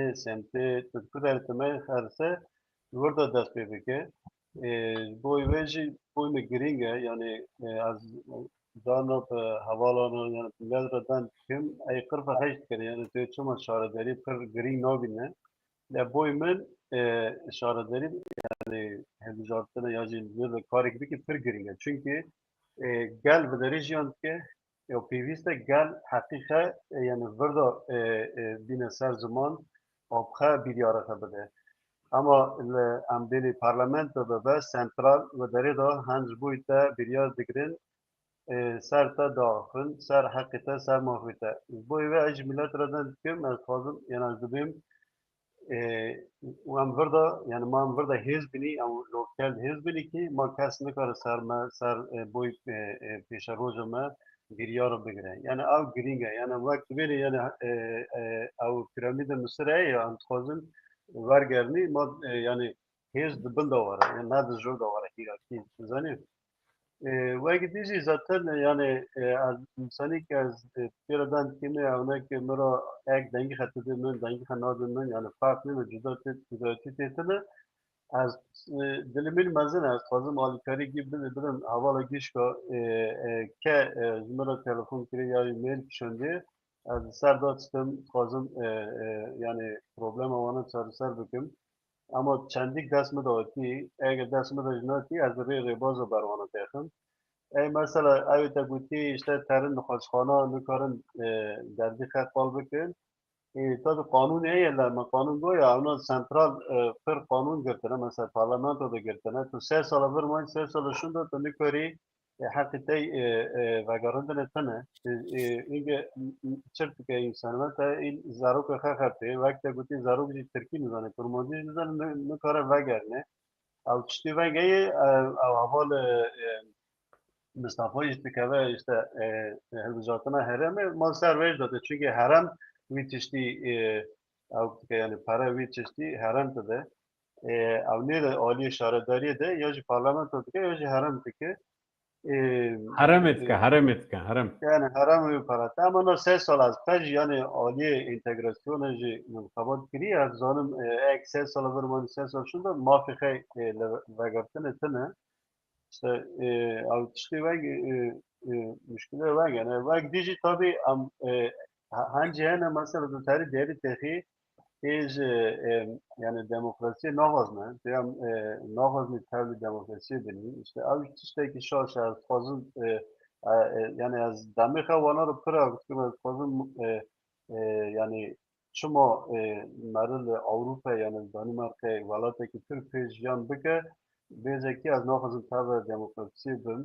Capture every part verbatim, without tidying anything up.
semtê, tu ku derê tu me xerse, li wir de dest pê bike. Ê, ji bo wê jî boy min girîng e, yanî, ê, ez carna bi hevalan re, yanî bi millet re deng dikim, ey qirfa xeş dikene, yanî tu çima şaredarî pir girîng nabîne. Lê boy min, ê, şaredarî, yanî hilbijartina ya jî li karek bikî pir girîng e. Çunkî, ê, gel bi derê jiyan dike, ya pêwîst e gel heqîqe, ê, yanî vir de, ê, ê, bîne ser ziman, û bi xwe biryara xwe bide. Ema li em bênî parlamento bibe, sentral, li derê de hend ji bo te biryar digirin, ê, ser te diaxivin, ser heqê te, ser mafê te. Ji bo vê ez ji milet re deng dikim, ez dixwazim, yanî ez dibêm, ê, û em vir de, yanî ma em vir de hêz bînî, em lokel hêz bînî kî ma kes nikare ser me, ser, ê, boy, ê, ê, pêşeroja me biryara bigire. Yanî ew girîng e. Yanî wek tu bênî, yanî, ê, ê, ew piramîda Misirê ye, em dixwazin wergerinî, ma, ê, yanî hêz di bin de were, yanî ne di jor de were hîrarkî, tu zanî. Ê, wek dî jî zaten, yanî, ê, ez, însanî ke ez, ê, pê re deng dikîme, ew ne ke min re ek dengî xwe tu dê min, dengî xwe nadê min, yanî ferq nîne, cuda tê, cudayetî tê tine. Ez, ê, dilê min mezin e, ez dixwazim alîkarî gî bid-, bidim hevala gişka, ê, ê, ke, ê, ji min re telefon kirî ya mail kişandiye, ez li ser da çitim, dixwazim, ê, ê, yanî problema wana çareser bikim. Ema çendîk dest min de hatî, eger dest min de jî nehatî, ez rê rêbaza ber wana têxim. Ey mesela, ew ê te gotî, işte, terin nexweşxana, nikarin, e, derdî xwe qal bikin. E, tabi qanûn heye, lê me qanûn goya, ewna sentral, e, pir qanûn girtine, mesela parlamento de girtine. Tu sê sala vir mayî, sê sala şûnda tu nikarî e, heqî tey, e, e, vegerandinê tune. E, e, înge, m, m, çirtike însan ve te îl zarokê xwe xertê. Wek te gotî zarok jî tirkî nizane, kurmancî jî nizane, ni-, nikare vegerine. Ew tiştî vengeyê, e, ew heval, e, e, Mistefa jî dikeve, işte, e, e, hilbijartina herêmê, ma ser wê jî dide. Çunkî herêm wî tiştî, e, ew dike, yanî pere wî tiştî herêm dide. E, ew nê de aliyê şaredariyê de, ya jî parlamento dike, ya jî herêm dike. Ê, Heremê dike, ê, heremê dike, herem. Yani herem wî parate. Ama no sê sal ez pej, yani aliyê entegrasyonê jî min xebat kiriye. Ez zanim, e, ek sê sal vir, mani sê sal şunda mafê xey, e, li vegertinê tine. İşte, e, ew tiştê veng, e, e, muşkilê veng. Yani veng dijî tabi em, e, ha-, hancî hene mesela tu terî derî texî, Ê ji, e, yani demokrasiyê naxwazne, tu em, e, naxwaznî tevlî demokrasiyê binî. İşte ew tiştekî şaş e, ez dixwazim, e, e, e, yani ez demê xwe wana re pir ew dikim, ez dixwazim, e, e, yani çima, e, meri li Ewropa, yani li Danimarkayê, welatekî pir pêş jiyan bike, bêjekî ez naxwazim tevlî demokrasiyê bim.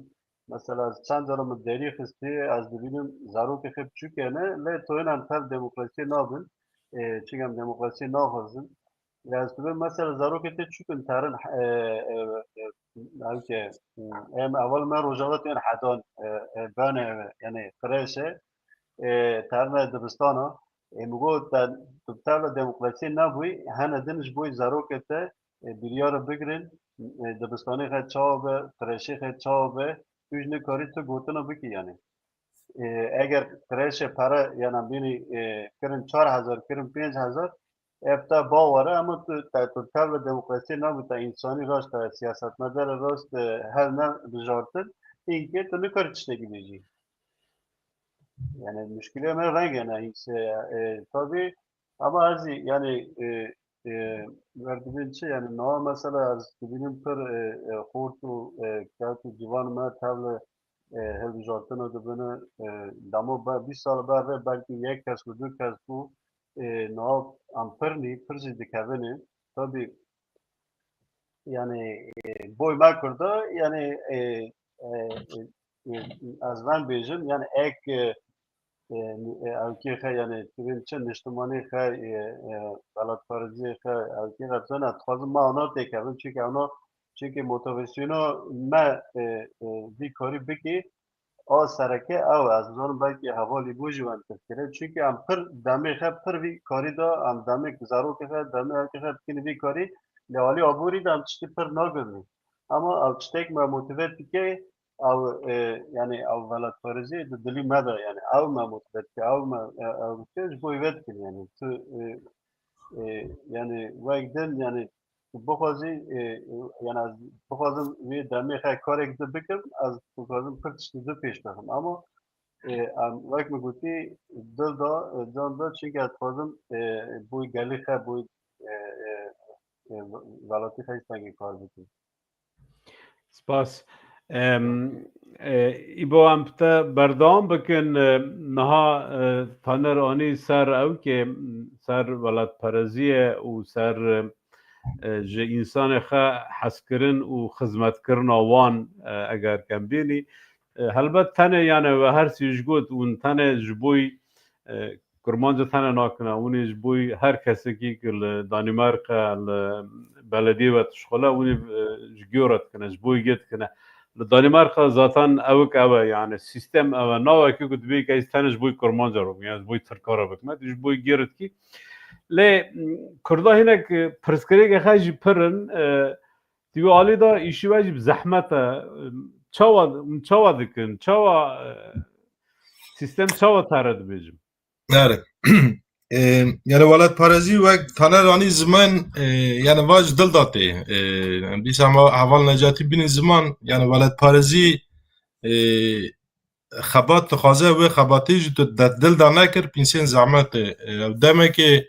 Mesela ez çend cara min derî xistî, ez dibînim zarokê xwe biçûk hene, lê tu hênan tev demokrasiyê nabin. E, çunke em demokrasiyê naxwazin. Ya ez dibim mesela zarokê te çûk in terin, e, e, e, ew ke, em heval me Rojava tên hedan, e, e, bane, yani kreşe, e, terine dibistana. E, min got, te, tu tev demokrasiyê nebûyî, hene din ji bo zarokê te, e, biryara bigirin, e, dibistanê xwe çawa be, kreşê xwe çawa be, tu jî nikarî tu gotina bikî yani. E, eger kreşê pere, yani bînî, e, kirin çar hezar, kirin pênc hezar, ev te bawere, ama tu, te, tu tev li demokrasiyê nabû, te însanî raş, te siyasetmedara raş, e, her ne bijartin, înkê tu nikarî tiştekî bêjî. Yani muşkilê me veng e, ne hîs, e, e, tabi, ama ez, yani, e, e, werdibîn çi, yani, niha mesela ez dibînim pir, e, e, xort û, e, kewt û ciwan me tevli, e, hilbijartina dibine, e, demo be-, bîst sal ber ve belkî yek kes û du kes bû, e, niha em pir nî, pir jî dikevine. Tabi, yani, e, boy me Kurda, yani, e, e, e, e, ez ven bêjim, yani, ek, e, e, e, ewkê xwe, yani, kirin çi niştimanê xwe, e, e, welatparêziyê xwe, ewkê xwe bizane, dixwazim me ana têkevin, çunke ana, çunke motivasyona me, e, e, vî karî bikî, a sereke ew e. Ez nizanim belkî hevalî bû jî wen tirkire. Çunke em pir demê xwe pir vî karî de, em demê zarokê xwe, demê ewkê xwe dikin vî karî, lê alî aborî de em tiştî pir nagirnî. Ama ew tiştek me motive dike, ew, e, yani ew welatparêzî di dilî me de, yani ew me motive dike, ew me, e, ew dike, ji bo vê dikin yani. Tu, e, e, yani wek din, yani bixwazî, e, yani ez bixwazim wê demê xwe karek di bikim, ez bixwazim pir tiştî di pêş bixim. Ama, e, em, wek min gotî, dil da, e, can da, çunke ez dixwazim, e, bo gelî xwe, bo, e, e, e, welatî xwe îstengê kar bikim. Spas. Em, e, Îbo, em bi te berdewam bikin. E, niha, e, Taner anî ser ew ke ser welatpereziyê û ser, e, ji însanê xwe hezkirin û xizmetkirina wan, e, eger kem bînî. E, helbet tenê, yani, we her sî ji got, hûn tenê ji boy, e, Kurmanca tenê nakine, hûn ê ji boy her kesekî ku li Danîmarka, li belediyê ve dişixule, hûn ê, e, ji giyo re dikine, ji boy gê dikine. Li Danîmarka zaten ewik ew e, yani sîstem ew e. Nawe ki ku dibê ke ez tenê ji boy Kurmanca re bikim, yani ji boy Tirka re bikim, tu ji boy gê re dikî. Lê, m, Kurda hinek, e, pirsgirêkê xwe jî pir in, e, di wî alî de îşî we jî bi zehmet e. Çawa, çawa dikin? Çawa, e, sîstem çawa te re dibêjim? Erê. E, yani welatparêzî wek Taner anî ziman, e, yani va ji dil de tê. E, yani dîsa ma heval Necatî bînin ziman, yani welatparêzî, e, xebat dixwaze, wê xebatê jî tu de dil de nekir, pînsên zehmet e. E, ew demekê,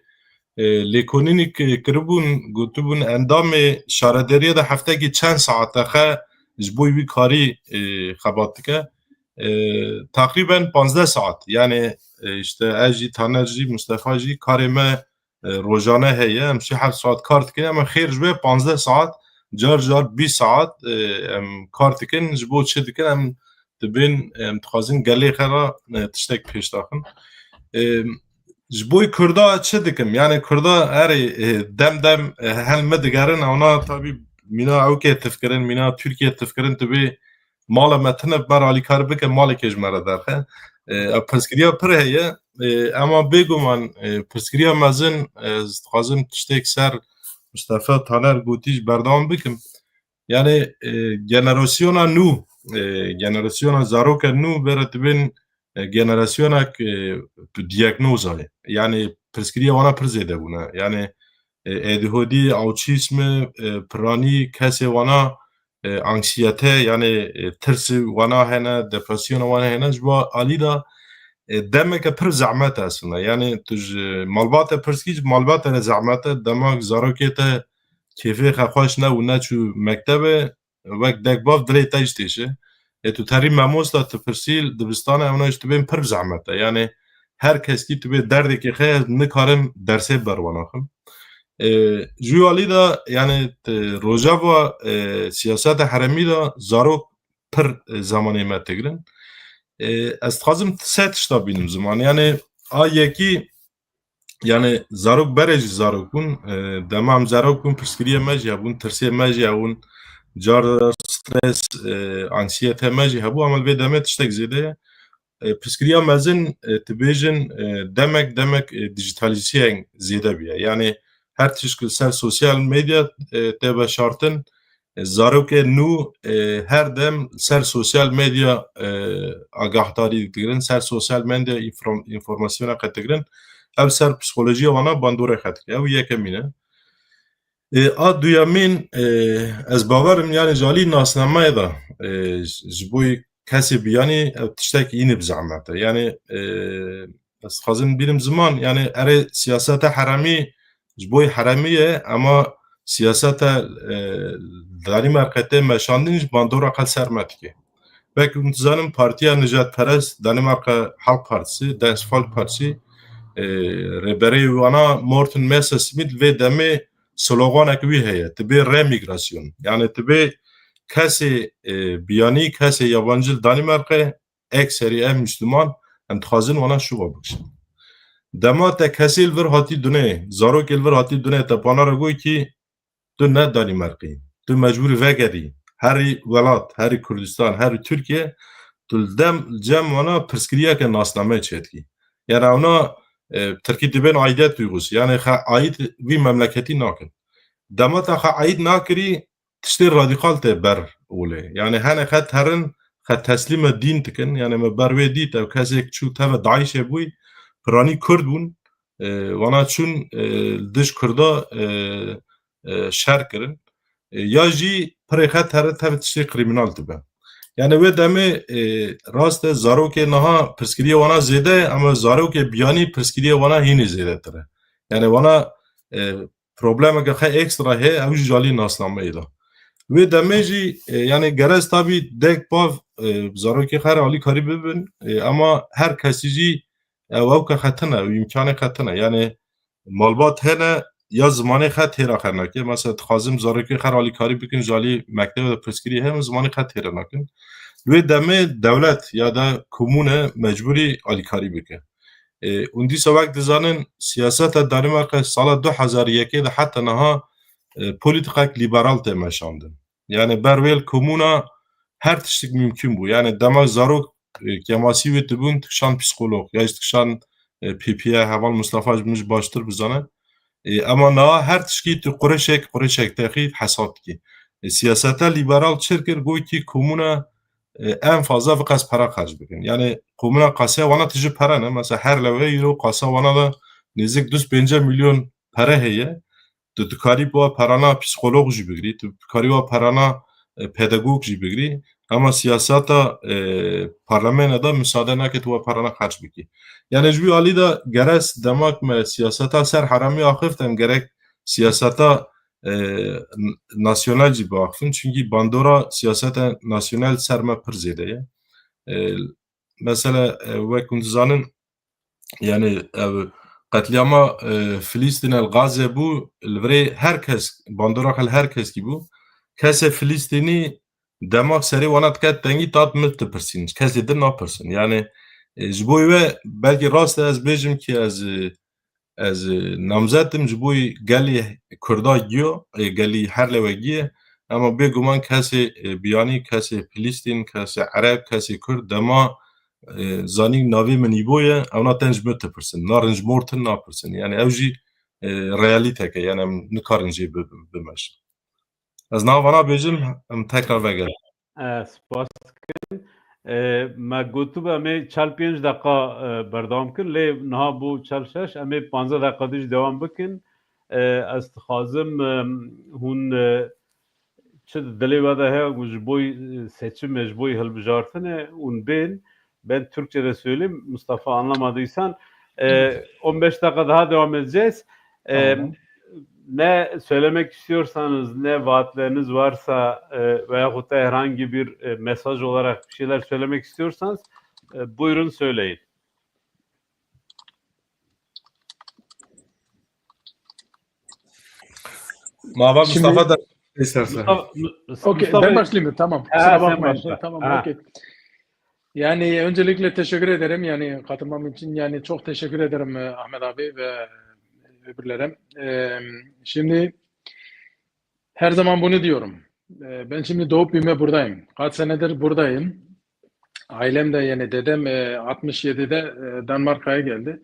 e, lêkolînî ki-, kiribûn, gotibûn endamê şaredariyê de heftekî çend saet dixe ji bo wî karî, e, xebat dike. E, teqrîben panzdeh saet. Yani, e, işte ez jî, Taner jî, Mustafa jî karê me, e, rojane heye. Em şî heft saet kar dikin. Em xêr ji wê panzdeh saet, car car bîst saet, e, em kar dikin. Ji bo çi dikin? Em dibên, em dixwazin gelê xwe re, e, tiştek pêş daxin. E, ji bo Kurda çi dikim? Yani Kurda erê, e, dem dem, e, hel me digerin. Ona tabî mîna ewkê tifkirin, mîna Tirkiye tifkirin, tu bê mala me tine ber alîkar bike, malekê ji me re derxe. E, ev pirsgiriya pir heye. E, ema bêguman, e, pirsgiriya mezin, e, ez dixwazim tiştek ser Mustafa Taner gotî jî berdewam bikim. Yani, e, generasyona nû, e, generasyona zaroka nû bere dibên, e, generasyonek, e, diyagnoza ye. Yani pirsgiriya wana pir zêde bûne. Yani, e, A D H D, autîsm, e, piranî, kesê wana, e, anksiyete, yani, e, tirsê wana hene, depresyona wana hene, ji bo alî de, e, demeke pir zehmet e aslında. Yani tu ji malbate pirs kî, ji malbate re zehmet e, dema zarokê te kêfê xwe xweş ne û neçû mektebe, wek dek bav dilê te jî têşe. Ê tu terî mamosta, tu pirsî li dibistana, ewna jî tu bên pir zehmet e. Yani her kes kî tu bê derdekê xwe, ez nikarim dersê berwana xim. E, ji wî alî de, yani, e, rojeva, e, siyaseta heremî de zarok pir, e, zemanê me digirin. E, ez dixwazim se tişta bînim ziman. Yani a yekî, yani zarok berê jî zarok bûn. E, dema em zarok bûn, pirsgiriyê me jî hebûn, tirsê me jî hebûn, car stres, e, anksiyete me jî hebû, ama li vê demê tiştek zêde ye. E, pirsgiriya mezin, e, dibêjin, e, demek, demek, e, dijîtalîzîyeng zêde bûye. Yani her tişt li ser sosyal medya, e, tê veşartin, e, zarokê nû, e, her dem ser sosyal medya, e, agahdarî digirin, ser sosyal medya inform-, informasyona qet digirin. Ev ser psîkolojiya wana bandorê qet dike. Ew yekemîn e. E, a duyemîn, e, ez bawerim, yani ji alî nasnameyê de, e, ji bo kesê biyanî ev tiştekî yînî bi zehmet e. Yani, e, ez dixwazim bînim ziman, yani erê siyaseta heremî ji bo heremî ye, ama siyaseta, e, Danîmarka tê meşandin ji bandora qet ser me dike. Belkî hûn dizanin partiya nijadperest Danîmarka Halk Partisi, Dansk Folkeparti, e, rêberê wana Morten Messerschmidt vê demê sloganek wî heye, dibê remigrasyon. Yani dibê kesê, e, biyanî, kesê yabancî li Danîmarka, ekserî ev Müslüman, em dixwazin wana şuva bikişin. Dema te kesê li vir hatî dunê, zarokê li vir hatî dunê, te pana re got kî tu ne Danîmarkî, tu mecbûrî vegerî herî welat, herî Kurdistan, herî Tirkiye, tu li dem, cem wana pirsgiriyeke nasnameyê çêdikî. Yani ewna, e, Tirkî dibên aidiyet duygusu. Yani xwe aid vî memleketî nakin. Dema te xwe aid nakirî, tiştê radîkal tê ber olê. Yani hene xwe terin, xwe teslîme dîn dikin. Yani me ber wê dît, ew kesek çû teve DAIŞê bûy, piranî Kurd bûn. E, wana çûn, e, li dij Kurda, e, e, şer kirin. E, ya jî pirê xet here tevî tiştê krîmînal dibe. Yani wê demê, e, rast e, zarokê niha pirsgiriyê wana zêde ye, ama zarokê biyanî pirsgiriyê wana hînî zêdetir e. Yani wana, e, problemeke xwe ekstra heye, ew jî jalî nasnameyê de. Wê demê jî, e, yani gerez tabî dek pav, e, zarokê xwe re alîkarî bibin, e, ama her kesî jî ew ewke xetin e, ew îmkanê xetin e. Yani malbat hene ya zimanê xwe têra xwe nake. Mesela dixwazim zarokê xwe re alîkarî bikin, ji alî mektebe de pirsgirî heye, zimanê xwe têra nakin. Wê demê dewlet ya da komûne mecbûrî alîkarî bike. E, û dîsa wek dizanin, siyaseta Danimarka sala du hezar yekê de heta niha, e, polîtîkek lîberal tê meşandin. Yani ber wê li komûna her tiştik mümkün bû. Yani dema zarok, e, kemasî wê dibûn, dikişan psîkolog, ya jî dikişan, e, P P A, heval Mustafa ji min jî baştir bizane. E, ema niha her tişkî tu qureşek, qureşek texî hesab dikî. E, siyaseta lîberal çir kir, got ki komûna, e, en fazla viqas para xerc bikin. Yani komûna qasiya wana tiji pere ne. Mesela her lewhe îro qasa wana da nêzik du sed pêncî milyon pere heye. Tu dikarî bi wa perana psîkolog jî bigirî, tu dikarî wa perana, e, pedagog jî bigirî. Ema siyaseta, e, parlamenê de misade nake tu wa perana xerc bikî. Yani ji wî alî de gerez demak me siyaseta ser heramî axiftin, gerek siyaseta, e, n-, nasyonal jî biaxifin. Çünkü bandora siyaseta nasyonal ser me pir zêde ye. E, mesela, e, wek hûn dizanin, yani ev qetlîama, e, Filîstîn el Gaze bû, li virê her kes, bandora xwe li her keskî bû. Kesê Filîstînî demak serê wana diket tengî, tat min dipirsîn. Kesê din napirsin. Yani, e, ji bo wê belkî rast e ez bêjim ki ez, e, ez, e, namzet im ji bo gelê Kurda giyo, e, gelî her lewegî ye. Ema bêguman kesê, e, biyanî, kesê Filîstîn, kesê Ereb, kesê Kurd dema, e, zanîn navê min Îbo ye, ewna tên ji min dipirsin. Narin ji mor tin napirsin. Yani ew jî, e, realîtek e. Yani em nikarin jê bi-, bi-, bimeşin. Ez niha vana bêjim, em tekrar vegerin. E, spas dikim. E, me gotibû em ê çel pênc deqa, e, berdewam kin, lê niha bû çel şeş, em ê panzdeh deqa dî jî dewam bikin. E, ez dixwazim, e, hûn, e, çi di dilê we de heye ku ji bo, e, seçimê, ji bo hilbijartinê hûn bên, ben Türkçe de söyleyeyim, Mustafa anlamadıysan, e, on beş dakika daha devam edeceğiz. E, Tamam. Ne söylemek istiyorsanız, ne vaatleriniz varsa, e, veyahut da herhangi bir, e, mesaj olarak bir şeyler söylemek istiyorsanız, e, buyurun söyleyin. Mava Şimdi Mustafa da istersen. Mustafa, Mu-, Okey, Mustafa ben başlayayım mı? Tamam. Ha, Kusura sen bakmayın. Başla. Tamam, Ha. okey. Yani öncelikle teşekkür ederim. Yani katılmam için yani çok teşekkür ederim, e, Ahmet abi ve öbürlere. E, şimdi her zaman bunu diyorum. E, ben şimdi doğup büyüme buradayım. Kaç senedir buradayım. Ailem de yani dedem, e, altmış yedide, e, Danimarka'ya geldi.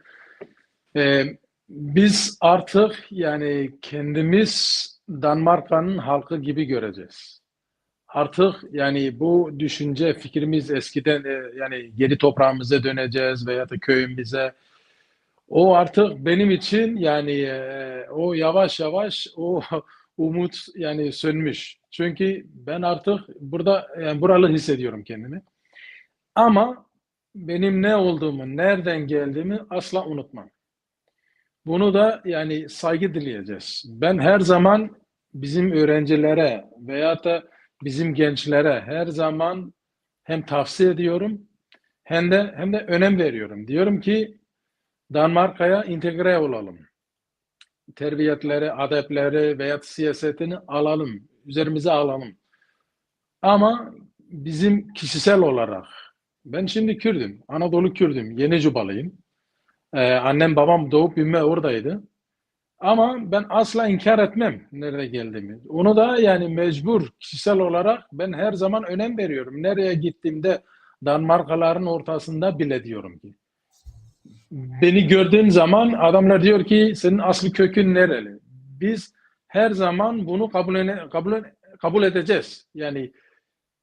E, biz artık yani kendimiz Danimarka'nın halkı gibi göreceğiz. Artık yani bu düşünce fikrimiz eskiden, e, yani geri toprağımıza döneceğiz veya da köyümüze. O artık benim için yani, e, o yavaş yavaş o umut yani sönmüş. Çünkü ben artık burada yani buralı hissediyorum kendimi. Ama benim ne olduğumu, nereden geldiğimi asla unutmam. Bunu da yani saygı dileyeceğiz. Ben her zaman bizim öğrencilere veya da bizim gençlere her zaman hem tavsiye ediyorum hem de hem de önem veriyorum. Diyorum ki Danimarka'ya entegre olalım. Terbiyetleri, adepleri veya siyasetini alalım, üzerimize alalım. Ama bizim kişisel olarak, ben şimdi Kürdüm, Anadolu Kürdüm, Yeni Cubalıyım. Ee, annem babam doğup büyüme oradaydı. Ama ben asla inkar etmem nerede geldiğimi. Onu da yani mecbur, kişisel olarak ben her zaman önem veriyorum. Nereye gittiğimde Danimarkaların ortasında bile diyorum ki. Beni gördüğün zaman adamlar diyor ki senin aslı kökün nereli? Biz her zaman bunu kabul, kabul, kabul edeceğiz. Yani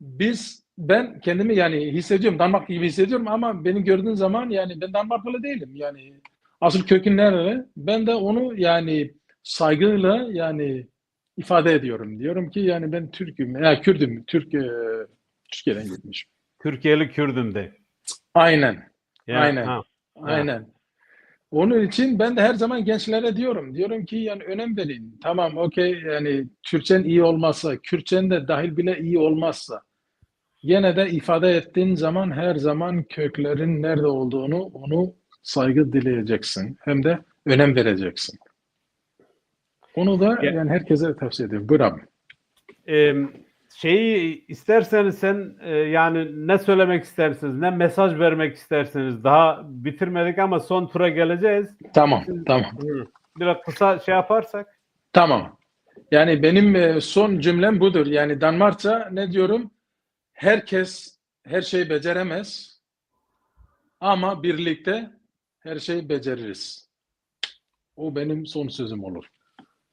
biz, ben kendimi yani hissediyorum, Danimarka gibi hissediyorum ama beni gördüğün zaman yani ben Danimarkalı değilim. Yani Asıl kökün nerede? Ben de onu yani saygıyla yani ifade ediyorum. Diyorum ki yani ben Türk'üm, ya Kürd'üm, Türk, e, Türkiye'den gitmişim. Türkiye'li Kürd'üm de. Aynen, Ya, aynen, ha, aynen. Onun için ben de her zaman gençlere diyorum, diyorum ki yani önem verin. Tamam, okey, yani Türkçen iyi olmazsa, Kürtçen de dahil bile iyi olmazsa, gene de ifade ettiğin zaman her zaman köklerin nerede olduğunu, onu saygı dileyeceksin. Hem de önem vereceksin. Onu da Ya- yani herkese tavsiye ediyorum. Buyur abi. Em, şeyi isterseniz sen, e, yani ne söylemek istersiniz, ne mesaj vermek istersiniz? Daha bitirmedik ama son tura geleceğiz. Tamam, tamam. Hı. Biraz kısa şey yaparsak. Tamam. Yani benim e, son cümlem budur. Yani Danmarkça ne diyorum? Herkes her şeyi beceremez ama birlikte her şeyi beceririz. O benim son sözüm olur.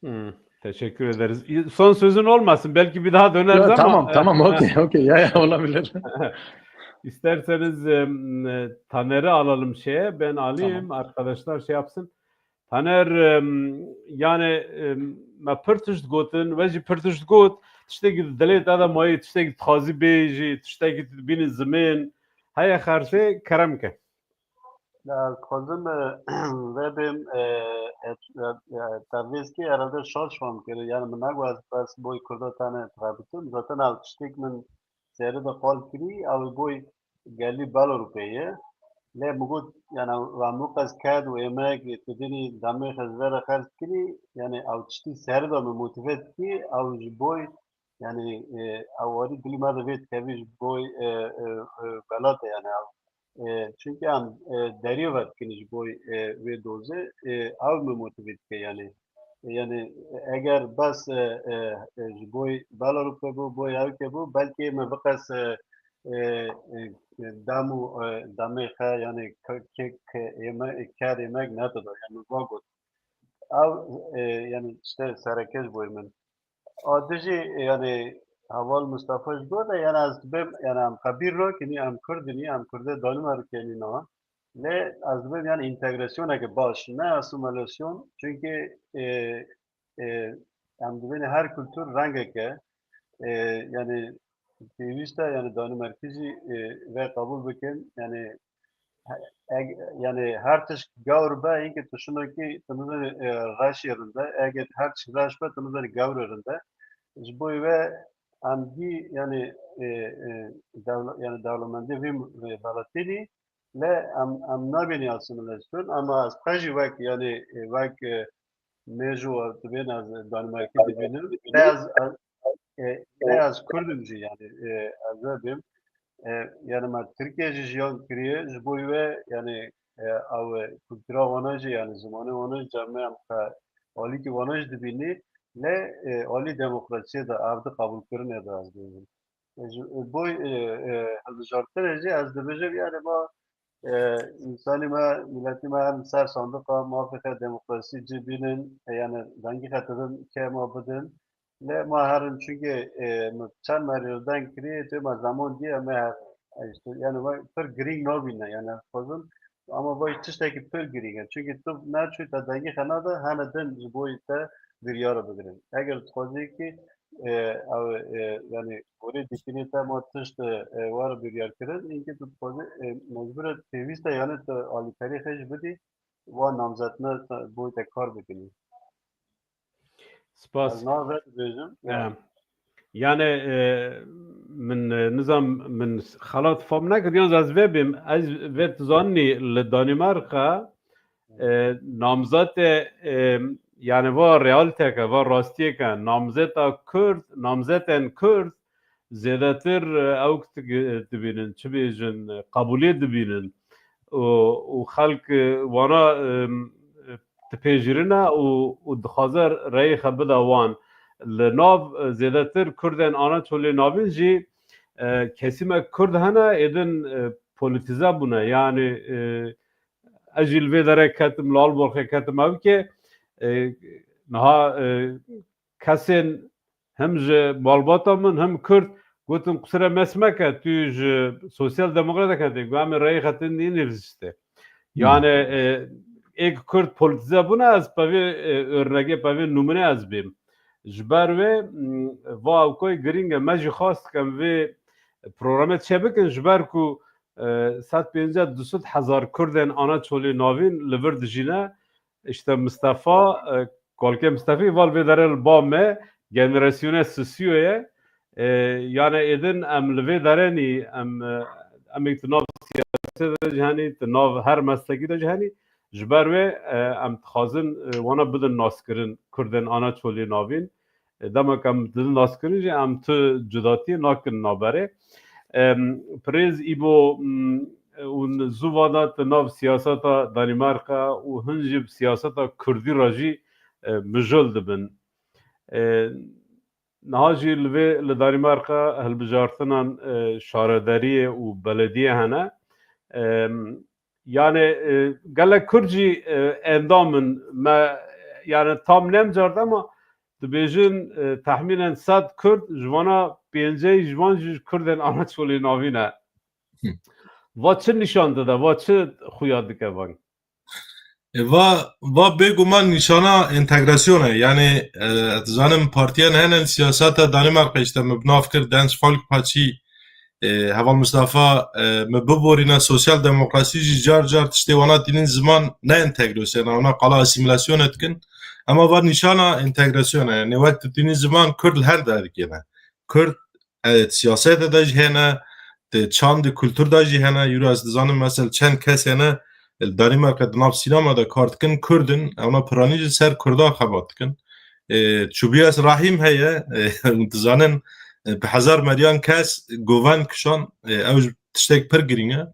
Hı, teşekkür ederiz. Son sözün olmasın. Belki bir daha döneriz Ya, ama. Tamam, tamam, okey, okey. Ya, ya, olabilir. İsterseniz em, e, Taner'i alalım şeye. Ben alayım. Tamam. Arkadaşlar şey yapsın. Taner, em, yani em, me pir tişt gotin, we jî pir tişt got. Tiştekî di dilê te de mayî, tiştekî dixwazî bêjî, tiştekî tu dibînî zimên. Heye xersê kerem ke. Ya, ez dixwazim, e, vebêm, e, e, e, e, te vêskê herhalde şaş fam kir. Yani min negot ez bes boy Kurda tane tirabitim. Zaten ev tiştek min serî de qal kirî, ew boy gelî Belarûpê ye. Lê min got, yani, em wek ez ked û êmek, tu dinî demê xwe ji vere xerc kirî, yani, ew tiştî serî de min motive dikî, ew ji boy, yani, e, ew warî dilî me de vê dikevî ji boy, e, e, e, welatê, yani, ew, e, çünkü em, e, deriyê ve dikin ji boy, e, wê dozê, e, ew min motive dike, yani. Yani, eger bes, e, e, e, ji boy Belarûpê bû, boy ewkê bû, belkî min biqes, e, e, e, dem û, e, demê xwe, yani, ke-, ke-, ke-, ême-, ker êmek nedida, yani, min va got. Ew, e, yani, işte, sereke ji boy min. A dijî, yani, heval Mustafa ji bo de, yani, ez dibêm, yani, em xebîr nakin, em Kurd in, em Kurdê Danimarkê ne. Lê ez dibêm, yani, entegrasyoneke baş, ne asimilasyon. Çünkü, e, e, em dibêne her kultur rengeke, e, yani, pêwîst e, yani, Danimarkî jî, e, vê qebûl bikin, yani, eg-, yani, her tişt gewr be, hinkî tu şinokî, tu nizanî, e, reşê rinde, eger her tişt reş be, tu nizanî gewr rinde. Ji bo wê em dî, yani, e, e, dewle-, yani, dewlemendê vê, e, welatê dî, lê em, em nabênî asimilasyon, ama ez xwe jî wek, yani, e, wek, e, mêjo dibên ez Danimarkî dibînim. Lê ez, ez, e, lê ez Kurd im jî, yani, e, ez vê bêm. E, yani me Tirkiye jî jiyan kiriye, ji bo wê, yani, e, ew, e, kultura wana jî, yani zimanê wana jî cem me em xwe alîkî wana jî dibînî. Lê, e, alî demokrasiyê de, ev di qebûlkirinê de ez bêjim. E, ji, e, boy, e, e, hilbijartinê jî ez dibêjim, yani ma, e, însanî me, miletî me her ser sandiqa mafê xwe demokrasî cî bînin, e, yani dengî xwe dibin, kê ma bidin. Lê ma herin, çünkü, e, me çend merî deng kirî, tê me zaman diye me her, e, işte, yani vay, pir girîng nabîne, yani ez dixwazim, ama vay tiştekî pir girîng e. Çünkü tu ne çû te dengî xwe nade, hene din ji bo te biryara bigirin. Eger dixwazî ki, e, ew, e, yani gorê dîtinê te ma tişt, e, e, were biryar kirin, înke tu dixwazî, e, mecbur e pêwîst e, yani tu alîkarî xwe jî bidî, wa namzetine te, bo te kar bikinî. Spas. Ez nav ve dibêjim. E, yani, e, min, e, nizam min xelat fam nekir, yalnız ez vê bêm, ez vê dizanî li Danimarka, e, namzete, e, yani va realteke, va rastiyeke, namzeta Kurd, namzetên Kurd zêdetir, e, ewk di-, dibînin, çi bêjin, e, qebûlê dibînin. Û, û xelk, e, wana, e, dipêjirine û, û dixwaze reyê xwe bide wan. Li nav, e, zêdetir Kurdên Anatolê navîn jî, e, kesîmek Kurd hene, êdin, e, polîtîze bûne. Yani, e, ez jî li vê derê ketim, li Alborxê ketim, ew ke, e, niha, e, kesên hem ji malbata min hem Kurd gotin, qusire mez meke, tu ji sosyal demokrat e ketî, got, em ê reyê xwe tindî nivîsîte. Yani, e, êk Kurd polîtîze bûne, ez pevê, e, örnegê, pevê nûmûne ez bêm. Ji ber wê, m, va ewkoy girîng e, me jî xwest dikem vê programê çêbikin, ji ber ku, e, sed pêncî du sed hezar Kurdên Anaçolê Navîn li vir dijîne, işte Mistefa, e, kolkê Mistefî val vê derê li ba me, generasyona sisiyo ye. E, yani êdin em li vê derê nî, em, e, em êk di nav siyasê de jî henî, di nav her meslekî de jî henî, ji ber wê, e, em dixwazin, e, wana bidin naskirin Kurdên Anaçolê Navîn. E, dema ku em didin naskirin jî em tu cudatiyê nakin naberê. Em, Pirêz Îbo, m, hûn zû va da di nav siyaseta Danîmarka û hin jî bi siyaseta Kurdî re jî, e, mijûl dibin. E, niha jî li vê, li Danîmarka hilbijartinan, e, şaredariyê û belediyê hene. E, yani, e, gelek Kurd jî, e, endam in. Me, yani tam nemcard ama dibêjin, e, tehmînen sed Kurd, ji vana pêncî ji van jî Kurdên Anaçolê Navîn e. Hı. Va çi nîşan dide, va çi xuya dike van? E, va, va bêguman nîşana entegrasyonê. Yani, e, ez dizanim partiyên hene li siyaseta Danîmarka, işte min bi nav kir Dansk Folkeparti, e, Heval Mistefa, e, min biborîne sosyal demokrasî jî car car tiştê wana tînin ziman ne entegrasyona, wana qala asîmîlasyonê dikin. Ama va nîşana entegrasyonê. Yani wek tu tînin ziman Kurd li her derdikê ne. Kurd, e, siyasete de jî hene, di çand û kultur de jî hene. Euro ez dizanim mesela çend kes hene, li Danîmarka di nav sînema de kar dikin, Kurd in, ewna piranî jî ser Kurda xebat dikin. E, Tobias Rahîm heye, e, hûn dizanin, e, bi hezar meriyan kes govend kişand, e, ew jî tiştek pir girîng e.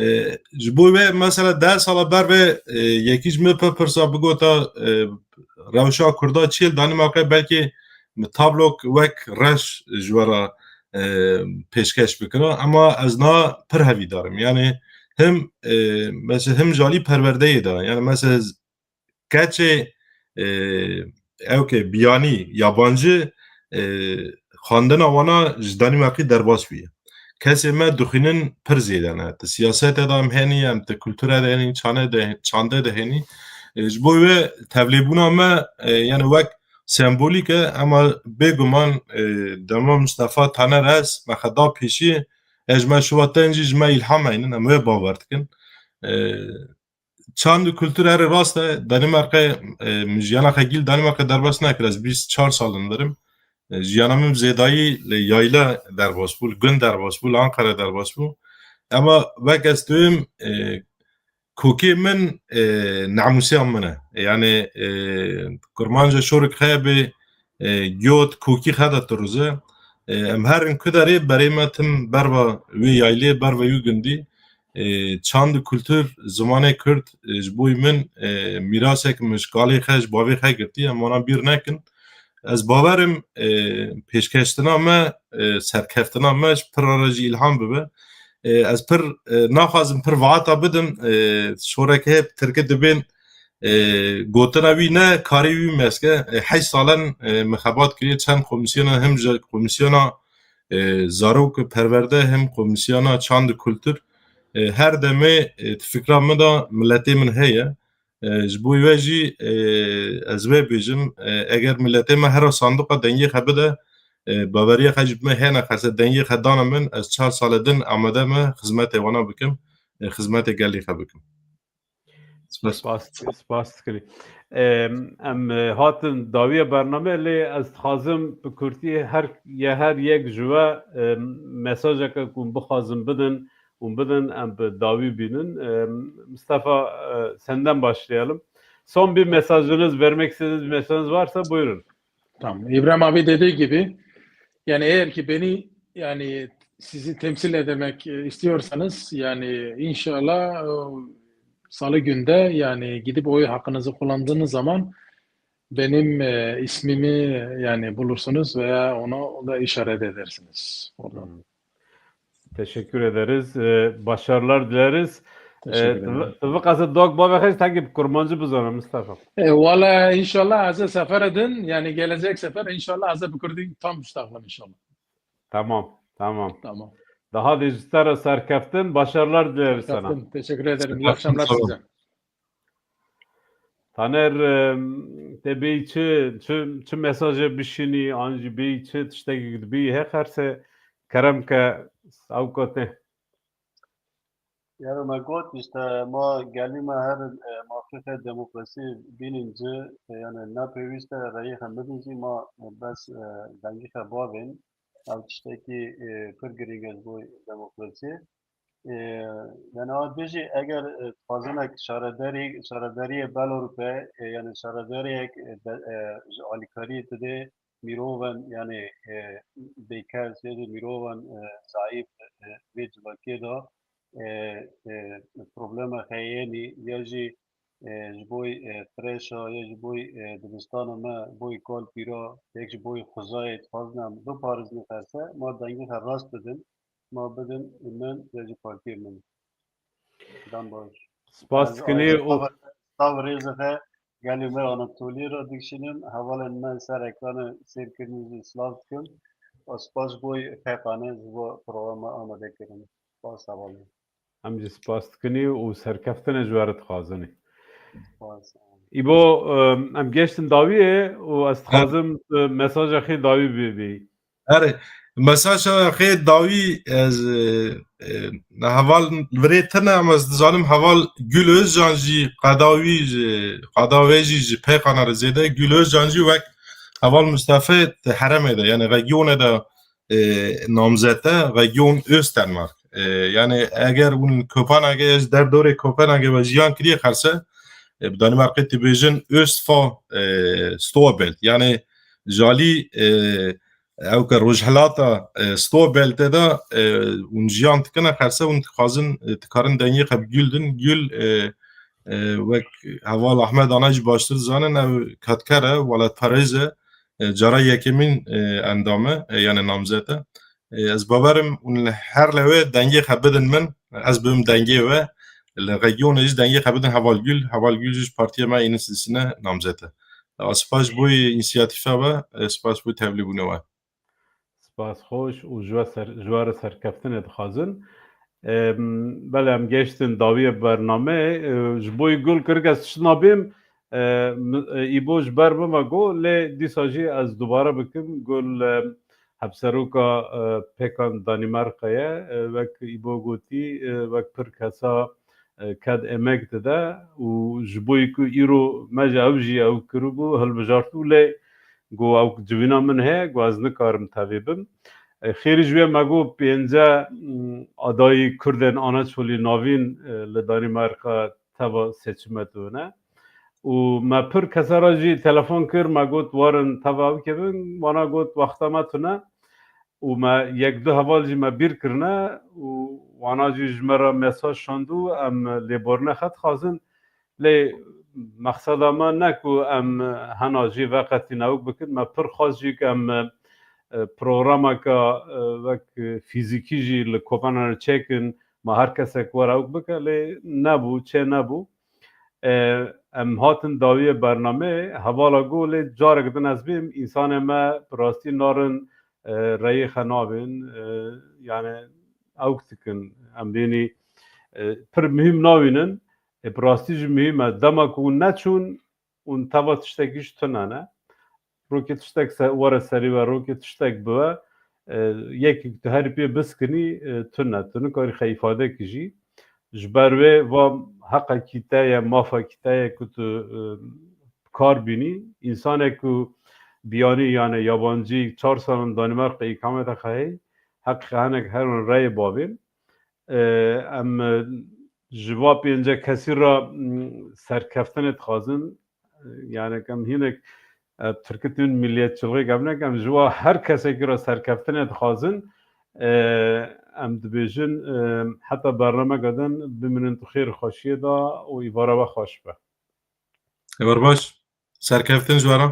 E, ji bo wê mesela deh sala ber vê, e, yekî ji min pir pirsa bigota, e, rewşa Kurda çi ye li Danîmarkayê, belkî min tablok wek reş ji we re, e, pêşkeş bikira, ama ez na pir hevîdar im. Yani him, e, mesela him ji alî perwerdeyê de, yani mesela z-, keçê, e, ew ke biyanî, yabancî, e, xwendina wana ji Danîmarkê derbas bûye. Kesê me dixwînin pir zêde ne. Di siyasete de em henî, em di kulture de henî, çane de, çande de henî. E, ji bo wê tevlêbûna me, e, yani wek sembolîk e, ama bêguman, e, dema Mistefa Taner ez, me xwe da pêşî, e, ji me şiva tên jî ji me îlham eynin, em wê bawer dikin. E, çand û kultur herî rast e, Danîmarka, e, min jiyana xwe gîl Danîmarka derbas nekir, ez bîst çar sal li vir im. E, jiyana min bi zêdayî li yayla derbas bû, li gund derbas bû, li Ankara derbas bû. Ema wek ez duyim, e, kokê min, e, namûseya min e. Yani, e, kurmanca şorik xeye bê, e, giyot kokî xe de tiruze. E, em herin ku derê berê me tim berva wê yaylê, berva wî gundî. E, çand û kultur, zimanê Kurd, e, ji bo min, e, mîrasek min ji kalê xe, ji bavê xe girtî, em wana bîr nekin. Ez bawer im, e, pêşkeştina me, e, serkeftina me ji pir re jî îlham bibe. E, ez pir, e, naxwazim pir vaata bidim. E, şorek heye bi tirkî dibên, e, gotina wî ne karê wî meske. E, heşt salen, e, min xebat kiriye çend komîsyona, him ji komîsyona, e, zarok û perwerde, him komîsyona çand û kultur. E, her demê, e, di fikra min de miletê min heye. E, ji bo wê jî, e, ez wê bêjim, e, eger miletê me hera sanduqa dengê xe bide, e, baweriya xe jî bi me hêne qese dengê xe dana min, ez çar sale din amade me xizmetê wana bikim, e, xizmetê gelê xe bikim. Spas. Spas, spas dikirî. Em, em, e, hatin dawiya bername, lê ez dixwazim bi kurtî her, ya her yek ji we, e, mesajeke ku bixwazin bidin, hûn bidin, em bi dawî bînin. Em, Mustafa, e, senden başlayalım. Son bir mesajınız, vermek istediğiniz bir mesajınız varsa buyurun. Tamam. İbrahim abi dediği gibi, yani eğer ki beni, yani sizi temsil etmek, e, istiyorsanız, yani inşallah, e, salı günde, yani gidip oy hakkınızı kullandığınız zaman benim, e, ismimi yani bulursunuz veya ona da işaret edersiniz orada. Hmm. Teşekkür ederiz. E, başarılar dileriz. Teşekkür ederim. E, tu, tu vê qasê dog bavê xwe ji tengê bi kurmancî bizane, Mustafa. E, wala inşallah ez ê sefer edin, yani gelecek sefer inşallah ez ê bi kurdî tam biştaxlim inşallah. Tamam, tamam. Tamam. Daha da ji te re serkeftin, başarılar dileriz sana. Serkeftin. Teşekkür ederim. İyi akşamlar size. Taner, e, te bêyî çi, çi, çi mesajê bişînî, an jî bêyî çi tiştekî dibî he qerse, kerem ke ew kate. Yani me got işte ma gelî me her e, mafîfe demokrasî bînin ci, e, yani ne pêwîst e reyê xwe bidin jî ma e, bes e, dengî xwe bavên. Ew tiştekî e, pir girîng e ji bo demokrasî. E, yani a dibê jî eger e, dixwazin ek şaredarî, şaredariyê Belarûpê, e, yani şaredariyek e, de, e, ji alîkariyê didê mirovan, yani e, bêkes ya jî mirovan e, zayîf e, vê civakê de e, e, problema xeyenî ya jî e, ji boy e, freşa ya ji boy e, dibistana me, boy kal pîra, yek ji boy xwezayê dixwazin em biparêzin xerse, ma dengê xwe rast bidin, ma bidin min ya jî partiyê min. Dem baş. Spas dikinî û Stav rêzê xwe gelê me Anatoliyê re dikişînim. Hevalên me ser ekranê sêr kirinî jî silav dikim. Û spas ji bo pêkanê ji bo programa amade kirin. Spas hevalê. Em jî spas dikinî û serkeftinê ji we re dixwazinî. Spas. Îbo, em, em geştin dawiyê û ez dixwazim e, mesaja xê dawî bibî. Erê, mesaja xê dawî ez e, e, heval virê tine em ez dizanim heval Gül Özcan jî qedawî ji qedawê jî ji pêkana re zêde Gül Özcan jî wek heval Mustafa di heremê de yani regionê de e, namzete region Östermark. E, yani eger hûn Kopenhagê ji derdorê Kopenhagê ve jiyan kiriye xerse e, bi Danimarkê dibêjin Østfå e, Storebælt. Yani jalî e, ew ke rojhilata e, Storebæltê de e, hûn jiyan dikine xerse hûn dixwazin e, dikarin dengê xwe bi Gül din. Gül e, e, wek heval Ahmed Ana jî baştir zanin ew kadker e, welatparêz e, e, cara yekemîn e, endam e, e, yani namzet e. E, ez bawerim hûn li her lewê dengê xwe bidin min, ez bibim dengê we. Li regionê jî dengê xwe bidin Heval Gül, Heval Gül jî ji partiya me Înis Îsine namzet e. A spas ji bo însiyatîfa we, e, spas ji bo tevlîbûna we. Spas xweş û ji we ser, ji we re serkeftinê dixwazin. Em, belê em gehiştin dawiyê bernameyê. E, ji bo Gül kirik ez tişt nabêm. E, mi- e, Îbo ji ber min ve got, lê dîsa jî ez dubare bikim. Gül, e, hevseroka e, pêkan Danîmarka ye. E, wek Îbo gotî, e, wek pir kesa e, ked emek dide û ji bo ku îro me ji ew jî ew kiribû, hilbijartibû, lê got ew civîna min heye, got ez nikarim tevî bim. E, xêrî ji wê me got pênce, mm, adayî Kurdên Anaçolî Navîn, e, li Danîmarka teva seçime dibine. Û me pir kesa re jî telefon kir, me got werin teva ew kevin, wana got wexta me tune. Û me yek du heval jî me bîr kirine û wana jî ji me re mesaj şandû, em lêborine xwe dixwazin. Lê mexseda me ne ku em hena jî veqetîne ewk bikin. Me pir xwest jî ku em, e, programeke, e, wek fîzîkî jî li Kopenhagê çêkin, me her kesek were ewk bike, lê nebû, çê nebû. E, em hatin dawiyê bernameyê, hevala got, lê carek din ez bêm, însanê me bi rastî narin, e, reyê xwe nabên, e, yani ewk dikin. Em bênî, e, pir muhîm nabînin. E, bi rastî jî muhîm e. Dema ku hûn neçûn, hûn teva tiştekî ji tune ne. Rokê tiştek se, were serî we, rokê tiştek bi we, e, yekek tu herî pê biskinî, e, tune. Tu nikarî xwe îfade kijî. Ji ber wê va heqekî te ye, mafekî te ye ku tu, e, kar bînî. Însanek ku biyanî, yani yabancî, çar salan Danîmarka îkameta xwe heyî, heqî xwe hinek herin reyê bavên. E, em, e, ji va pênce kesî re, m, serkeftinê dixwazin. E, yani em hinek, e, tirkî tînin milliyetçilxê, em nekin, em ji va her kesekî re serkeftinê dixwazin. E, em dibêjin, e, heta bernameke din bimînin tu xêr û xweşiyê de û îvara we xweş be. Êvar baş. Serkeftin ji we re.